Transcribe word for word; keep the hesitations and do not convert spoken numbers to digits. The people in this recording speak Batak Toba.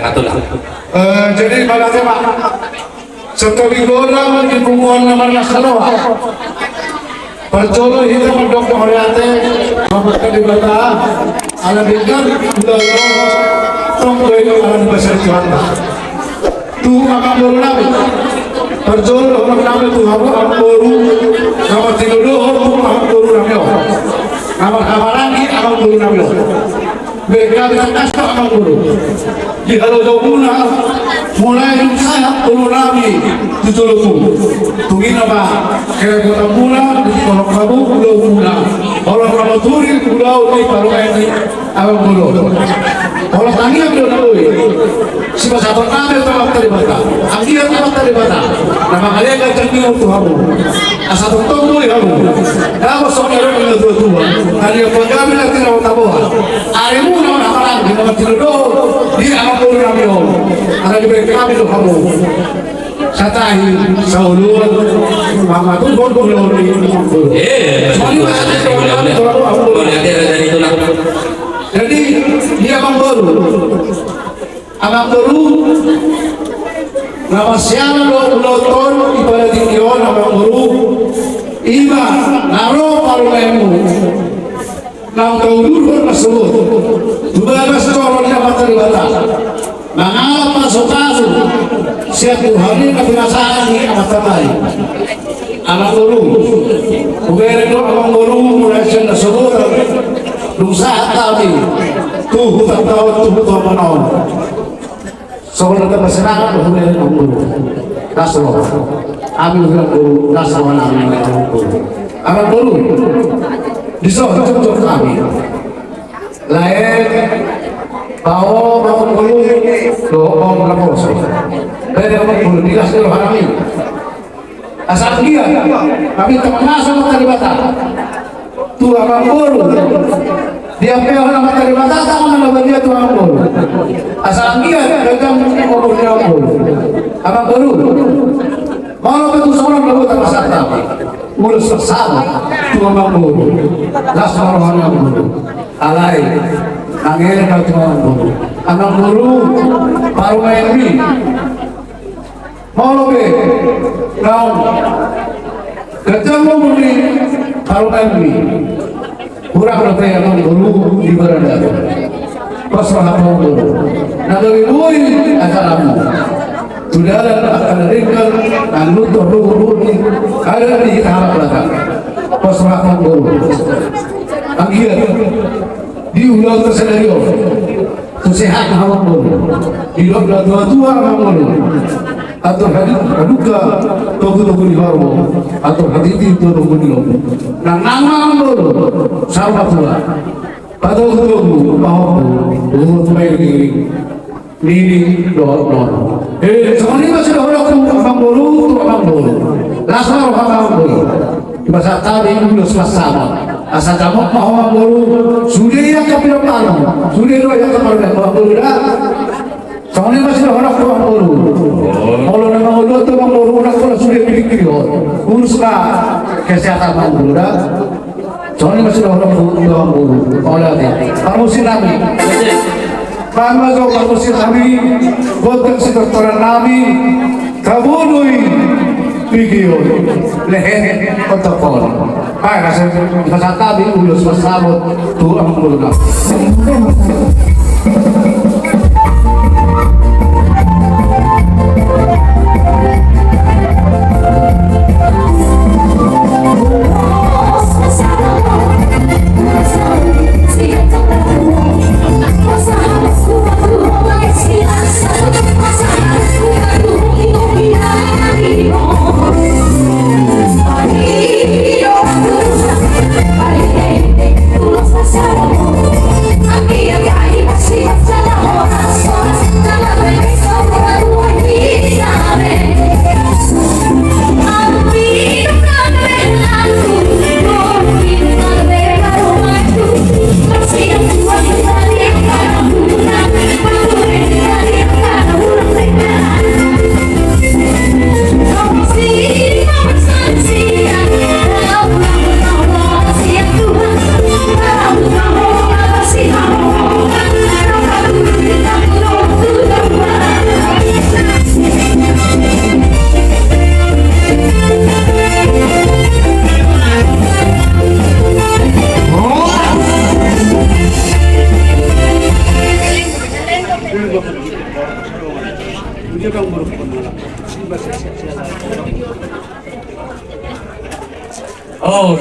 Atulah. Eh, jadi, mauliate ma. Santabi godang di punguan na marlas ni roha. Parjolo hita mandok mauliate tu Amanta Debata, ala denggan ulaon on, tong do i ala ni basa ni Tuhanta. Tu amangboru nami. Parjolo dohonon nami tu hamu amangboru, na martinodohon tu amangboru nami on. Na marhahamaranggi amangboru nami on. Bereng hami tangkas ma amangboru. Di halojaonmuna, mulai dung sahat olo nami tu jolomu. Tung i nama kerepotanmuna, di holong hamu ulaonmuna. Holong hamu turi ulaon ni parumaen ni amangboru. Holong tangiang do na boi. Sipasahaton nami tu Amanta Debata. Anggiat Amanta Debata na mangalean tangiang tu hamu. Asa tongtong boi hamu. Dapot songon na nidok ni natuatua. Tali pagabe na tinabotaboa. Arimuna na maranggi na martinodohon di amangboru nami on. Ala dibereng hami do hamu. Satahi, saoloan, mangatuhon ulaon ni amangboru. Eh, songon i ma. Jadi, di amangboru. Amangboru, na marsiala do ulaonta on di pala tingki on amangboru, ima na ro parumaenmu, naung taudurhon na sogot tu bagas joro ni Amanta Debata, mangalap pasupasu sian Tuhan i na pinasahat ni Amanta Debata. Amangboru, hubereng do amangboru mulai sian na sogot, dung sahat hami tu huta on, tu huta on. Songon na tamba semangat do hubereng amangboru. Las roha. Hami hubereng amangboru, las roha nami amangboru. Amangboru, dison jongjong hami. Lae, bao amangboru, dohot na poso. Bereng amangboru, di las ni roha nami. Asa anggiat hami tangkas ma Amanta Debata tu amangboru. Diampehon Amanta Debata tangan na badia tu amangboru. Asa anggiat ganjang umur ni amangboru. Amangboru, molo pe tung songon on do hupasahat hami ulos parsamotan tu amangboru, las ma roha ni amangboru. Alai, mangele ma tu amangboru. Amangboru, parumaenmi. Molo pe naung ganjang umur ni parumaenmi, hurang dope amangboru di badan datu. Pos roham amangboru. Na gabe boi acaramu tu dalan angka na denggan, na nuntur ruhut-ruhut ni adat di hita halak Batak. Pos roham amangboru. Anggiat di ulaonta sadari on. Tu sehat ma hamu amangboru. Didok natuatua amangboru. Atur hadi-, haduka togutogu ni horbo. Atur hatiti togutogu ni lombu. Nang nang ma amangboru. Saur matua. Patogutogu pahompu. Luhut ma iringiring. Nini dohot nono. Eh, songon i ma sidohononku amangboru tu amangboru. Las ma roham amangboru. Dipasahat hami ulos parsamotan. Asa jamot ma ho amangboru. Sude i angka pinompar, sude do i angka parumaen amangboru da. Songon i ma sidohononku amangboru. Molo na mangolu tu amangboru, unang pola sude pilihpilihon. Urus ma kesehatanmu amangboru da. Songon i ma sidohononku tu amangboru. Mauliate. Parmusik nami. Baen ma jo parmusik nami, gondang sitortoran nami, tabo do i pikion, lehen otak on. Baen ma jo, pasahat hami ulos parsamotan tu amangboru nami. Oh,